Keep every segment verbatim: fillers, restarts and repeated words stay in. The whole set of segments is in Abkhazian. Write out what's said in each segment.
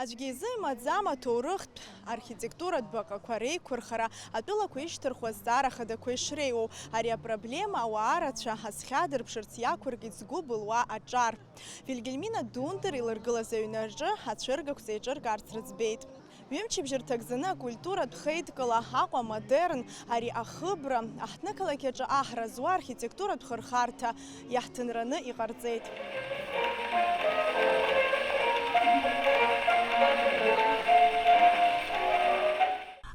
Аӡәгьы изы имаӡам аҭоурыхтә, архитектуратә баҟақәа реиқәырхара, атәылақәа ишьҭырхуа азҵаара хадақәа ишреиуоу. Ари апроблема ауаа рацәа азхьадырԥшырц иақәыркит згәы былуа аҿар. Вильгельмина Дунтер илыргылаз аҩны аҿы ацәыргақәҵа еиҿыркаарц рыӡбеит. Ҩымчыбжьа рҭагӡаны акультуратә хеидкыла, Аҟәа модерн, ари ахыбра, аҳҭнықалақь аҿы аҳра зуа архитектуратә хырхарҭа иаҳҭынраны иҟарҵеит.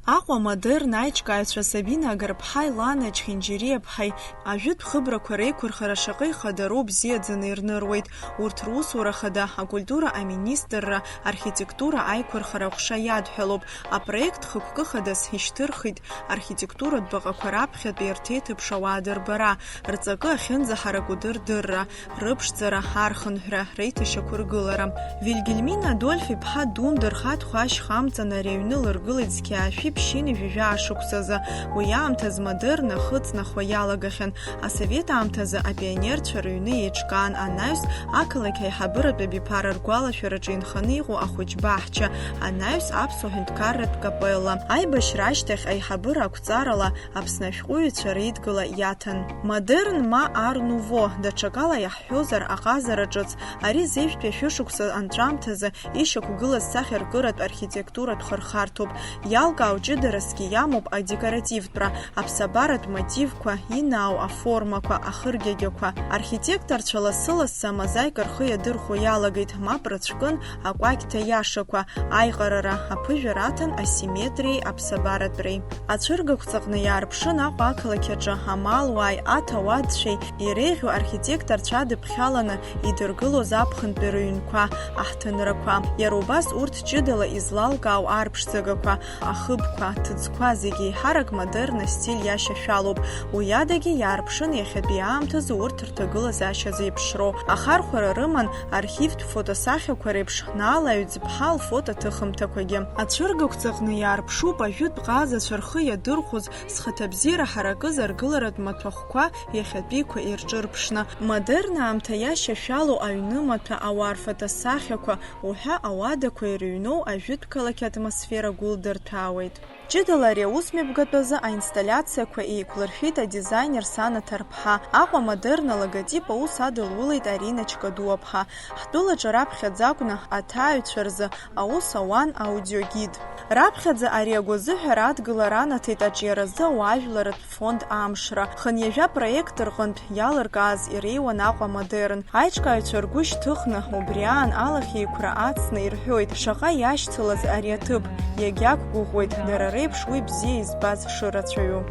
Аҟәа модерн аиҿкааҩцәа Сабина Агарԥҳаи Лана Чхинџьириаԥҳаи ажәытә хыбрақәа реиқәырхара шаҟа ихадароу бзиаӡаны ирныруеит. Урҭ русура хада, акультура аминистрра, архитектура аиқәырхара аҟәша иадҳәалоуп. Апроект хықәкы хадас ишьҭырхит архитектуратә баҟақәа раԥхьатәи рҭеиҭыԥш ауаа дырбара, рҵакы ахьынӡаҳараку дырдырра, рыԥшӡара, архынҳәра, реиҭашьақәыргылара. Вильгельмина Адольф иԥҳа Дунтер хатәхәа ашьха амҵан ари аҩны лыргылеит зқьи аашәи ԥшьынҩажәи жәаа шықәсазы. Уи аамҭаз модерн ахы ҵнахуа иалагахьан. Асовет аамҭазы апионерцәа рыҩны еиҿкаан анаҩс, ақалақь аиҳабыратә абиԥара ргәалашәараҿы инханы иҟоу ахәыҷ баҳча, анаҩс аԥсуа ҳәынҭқарратә капелла. Аибашьра ашьҭахь аиҳабыра ақәҵарала Аԥсны ашәҟәыҩҩцәа реидгыла иаҭан. Модерн ма ар нуво, даҽакала иаҳҳәозар, аҟазара ҿыц, ари зежәтәи ашәышықәса анҵәамҭазы ишьақәгылаз сахьаркыратә архитектуратә хырхарҭоуп, иалкаау ҷыдарасгьы иамоуп адекоративтәра, аԥсабаратә мотивқәа, инаау аформақәа, ахыргьагьақәа. Архитекторцәа лассы-лассы амозаика рхы иадырхәо иалагеит, мап рыцәкын акәакьҭа иашақәа, аиҟарара, аԥыжәара аҭан асимметриеи аԥсабаратәреи. Ацәыргақәҵаҟны иаарԥшын Аҟәа ақалақь аҿы амалуааи аҭауадцәеи иреиӷьу архитекторцәа адыԥхьаланы идыргылоз аԥхынтәи рыҩнқәа, аҳҭынрақәа. Иара убас урҭ ҷыдала излалкаау арԥшӡагақәа, ахыбқәа, аҭыӡқәа зегьы еиҳарак модерн астиль иашьашәалоуп. Уи адагьы иаарԥшын иахьатәи аамҭазы урҭ рҭагылазаашьа зеиԥшроу. Ахархәара рыман архивтә фотосахьақәа реиԥш Наала Аҩӡԥҳа лфотоҭыхымҭақәагьы. Ацәыргақәҵаҟны иаарԥшуп ажәытә ҟазацәа рхы иадырхәоз зхаҭабзиара ҳаракыз аргыларатә маҭәахәқәа иахьатәиқәа ирҿырԥшны, модерн аамҭа иашьашәалоу аҩнымаҭәа, ауаа рфотосахьақәа уҳәа ауадақәа ирыҩноу ажәытә қалақь атмосфера гәылдырҭәаауеит. Ҷыдала ари аусмҩаԥгатәазы аинсталлиациақәа еиқәлыршәеит адизаинер Сана Ҭарԥҳа. Аҟәа модерн алоготип аус адылулеит Арина Чкадуаԥҳа. Ҳтәылаҿы раԥхьаӡа акәны аҭааҩцәа рзы аус ауан аудиогид. Раԥхьаӡа ари агәазыҳәара адгылара анаҭеит аҿиаразы ауаажәларратә фонд Амшра. Хынҩажәа проект рҟынтә иалыркааз иреиуан Аҟәа модерн. Аиҿкааҩцәа ргәы шьҭыхны, убри аан алахьеиқәра ацны ирҳәоит, шаҟа иашьцылаз ари аҭыԥ. Иагьақәгәыӷуеит, дара реиԥш уи бзиа избаз шырацәаҩу.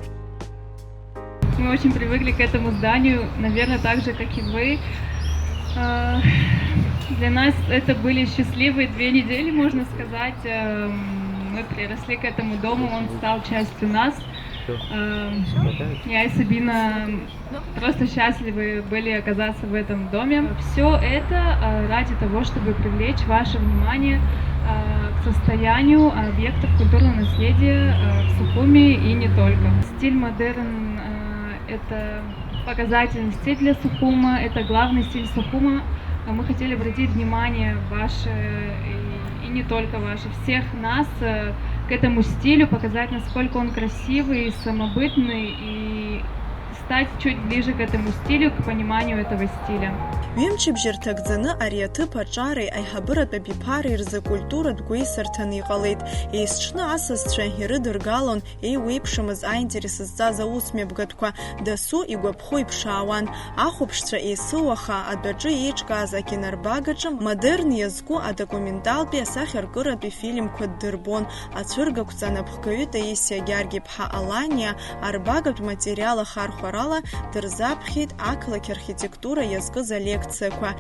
Мы очень привыкли к этому зданию, наверное, так же, как и вы. Э, Для нас это были счастливые две недели, можно сказать. Э, Мы приросли к этому дому, он стал частью нас. Э, Я и Сабина просто счастливы были оказаться в этом доме. Все это э, ради того, чтобы привлечь ваше внимание э, к состоянию объектов культурного наследия э, в Сухуми и не только. Стиль модерн э, это показательный стиль для Сухума, это главный стиль Сухума. А Мы хотели обратить внимание ваше и, и не только ваше, всех нас э, к этому стилю, показать, насколько он красивый и самобытный, и стать чуть ближе к этому стилю, к пониманию этого стиля. Ҩымчыбжьа рҭагӡаны ари аҭыԥ аҿареи аиҳабыратә абиԥареи рзы культуратә гәеисырҭаны иҟалеит. Есҽны асасцәа ирыдыргалон еиуеиԥшымыз аинтерес зҵаз аусмҩаԥгатәқәа, дасу игәаԥхо иԥшаауан. Ахәаԥшцәа есыуаха адәаҿы еиҿкааз акинорбагаҿы модерн иазку адокументалтәи асахьаркыратәи фильмқәа ддырбон. Ацәыргақәҵа анапхгаҩы Таисиа Гьаргь-иԥҳа Аланиа арбагатә материал ахархәарала дырзаԥхьеит ақалақь архитектура иазкыз алекциақәа.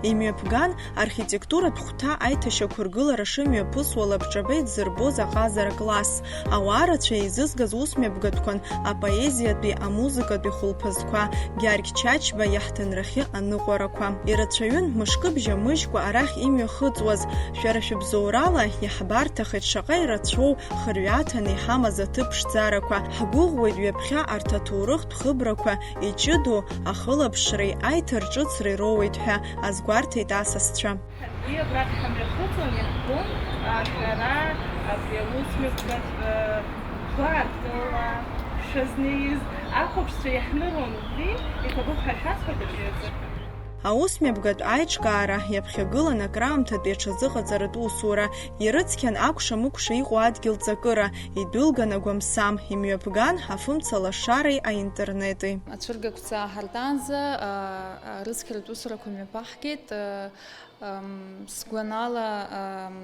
Имҩаԥган архитектуратә хәҭа аиҭашьақәыргылара шымҩаԥысуа лабҿаба идзырбоз аҟазара класс. Ауаа рацәа еизызгаз усмҩаԥгатәқәан апоезиатәи, амузыкатәи хәылԥазқәа, Гьаргь Чачба иаҳҭынрахьы аныҟәарақәа. Ирацәаҩын мышкы бжьамыжькәа арахь имҩахыҵуаз. Шәара шәыбзоурала иаҳбарҭахеит шаҟа ирацәоу хырҩаҭаны иҳамаз аҭыԥ ԥшӡарақәа. Ҳгәыӷуеит ҩаԥхьа арҭ аҭоурыхтә хыбрақәа Иҷыдоу ахылаԥшреи аиҭарҿыцреи роуеит ҳәа азгәарҭеит асасцәа. Ҳаргьы абраҟ ҳамҩахыҵуан, иаҳбон, а, ҳара абри аусмҩаԥгатә, а, гәаартыла шәазнеиз ахәаԥшцәа иаҳныруан убри, иҭабуп ҳәа шәасҳәоит абри азы. Аусмҩаԥгатә аиҿкаара иаԥхьагылан акраамҭатәи аҽазыҟаҵаратә усура, ирыцқьан акәша-мыкәша иҟоу адгьыл ҵакыра, идәылган агәамсам, имҩаԥган афымца лашареи аинтернети. Ацәыргақәҵа ҳартаанӡа, а, а, рыцқьаратә усурақәа мҩаԥаҳгеит, а, ам, сгәанала, ам,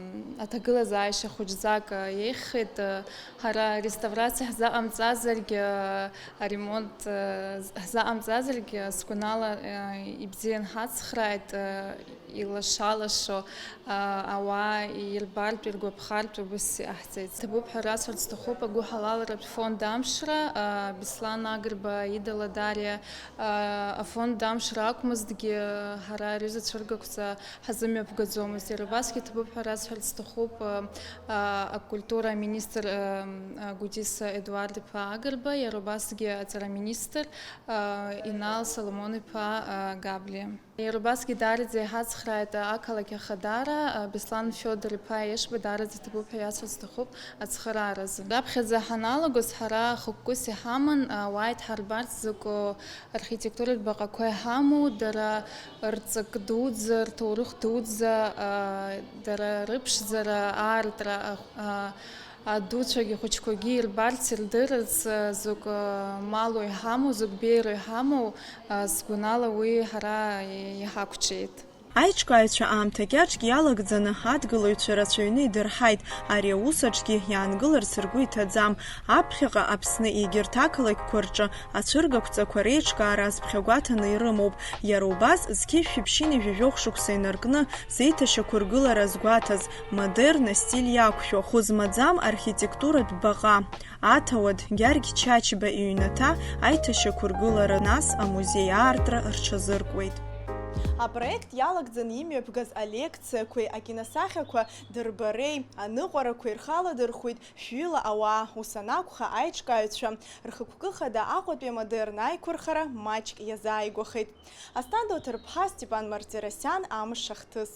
аҭагылазаашьа хәыҷӡак, а, еиӷьхеит, а, ҳара ареставрациа ҳзаҟамҵазаргь, а, аремонт, а, з-, ҳзаҟамҵазаргь, а, сгәанала, а, ибзиан ҳацхрааит, а, илашалашо, а, ауаа ирбартә, иргәаԥхартә убас иҟаҳҵеит. Ҭабуп ҳәа расҳәарц сҭахуп агәыҳалалратә фонд Амшра, а, Беслан Агрба ида Ладариа, а, афонд Амшра акәмызҭгьы, ҳара ари зцәыргақәҵа ҳазымҩаԥгаӡомызт. Иара убасгьы ҭабуп ҳәа расҳәарц сҭахуп, а, а, акультура аминистр, а, а, Гәдиса Едуард-иԥа Агрба, иара убасгьы аҵараминистр, а, Инал Соломон-иԥа, а, Габлиа. Иара убасгьы даараӡа иҳацхрааит ақалақь ахадара, Беслан Фиодор-иԥа Ешба даараӡа иҭабуп ҳәа иасҳәарц сҭахуп ацхырааразы. Раԥхьаӡа ҳаналагоз ҳара хықәкыс иҳаман, ауаа идҳарбарц закәу архитектуратә баҟақәа иҳамоу, дара рҵак дуӡӡа, рҭоурых дуӡӡа, дара рыԥшӡара, аартра, Адуцәагьы ахәыҷқәагьы ирбарц, ирдырырц, зыгә малу иҳамоу, зыгә беироу иҳамоу, сгәанала уи ҳара иҳақәҿиеит. Аиҿкааҩцәа аамҭа кьаҿк иалагӡаны адгылаҩцәа рацәаҩны идырҳаит, ари аус аҿгьы иаангыларц ргәы иҭаӡам. Аԥхьаҟа Аԥсны егьырҭ ақалақьқәа рҿы ацәыргақәҵақәа реиҿкаара азԥхьагәаҭаны ирымоуп. Иара убас, зқьи жәшәи ԥшьынҩажәи жәохә шықәса инаркны, зеиҭашьақәыргылара згәаҭаз, модерн астиль иақәшәо, хәы змаӡам архитектуратә баҟа, аҭауад Гьаргь Чачба иҩнаҭа аиҭашьақәыргылара, нас амузеи аартра рҽазыркуеит. Апроект иалагӡаны имҩаԥгаз алекциақәеи акиносахьақәа дырбареи аныҟәарақәеи рхаладырхәит шәҩыла ауаа, ус анакәха, аиҿкааҩцәа рхықәкы хада Аҟәатәи амодерн аиқәырхара маҷк иазааигәахеит. Асҭанда Оҭырԥҳа, Степан Мартиросиан, Амш ахҭыс.